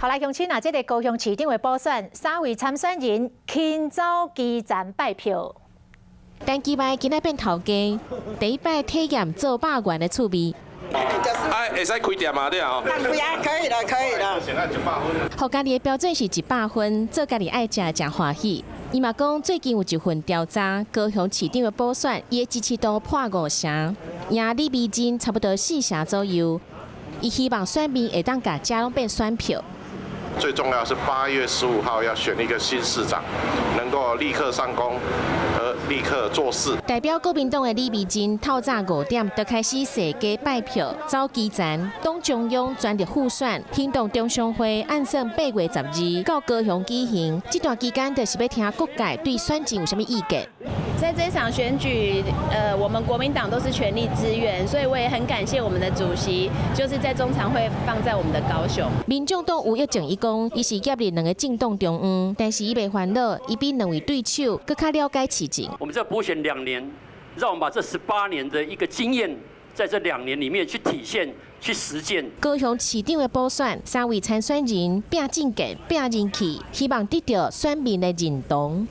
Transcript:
好來，鄉親啊，這個高雄市長的補選，三位參選人傾走基層拜票。陳其邁今仔變頭家，第一擺體驗做肉圓的趣味。哎，會使開店嘛？對啊。開啊，可以了，可以了。予家己的標準是100分，做家己愛食誠歡喜。伊嘛講，最近有一份調查，高雄市長的補選，伊的支持度破五成，贏李眉蓁差不多四成左右。伊希望選民會當共這攏變選票。最重要是8月15號要選一個新市長，能夠立刻上工和立刻做事。代表國民黨的李眉蓁透早5點就開始踅街拜票，走基層，黨中央全力輔選，行動中常會按算8月12到高雄舉行。這段期間就是欲聽各界對選情有啥物意見。在這場選舉，我們國民黨都是全力支援，所以我也很感謝我們的主席，就是在中常會放在我們的高雄。民眾黨吳益政伊講，伊是業內兩個政黨中央，但是伊袂煩惱，伊比兩位對手閣較了解市情。我們這補選2年，讓我們把這18年的一個經驗，在這兩年裡面去體現、去實踐。高雄市長的補選，三位參選人拚政見、拚人氣，希望得到選民的認同。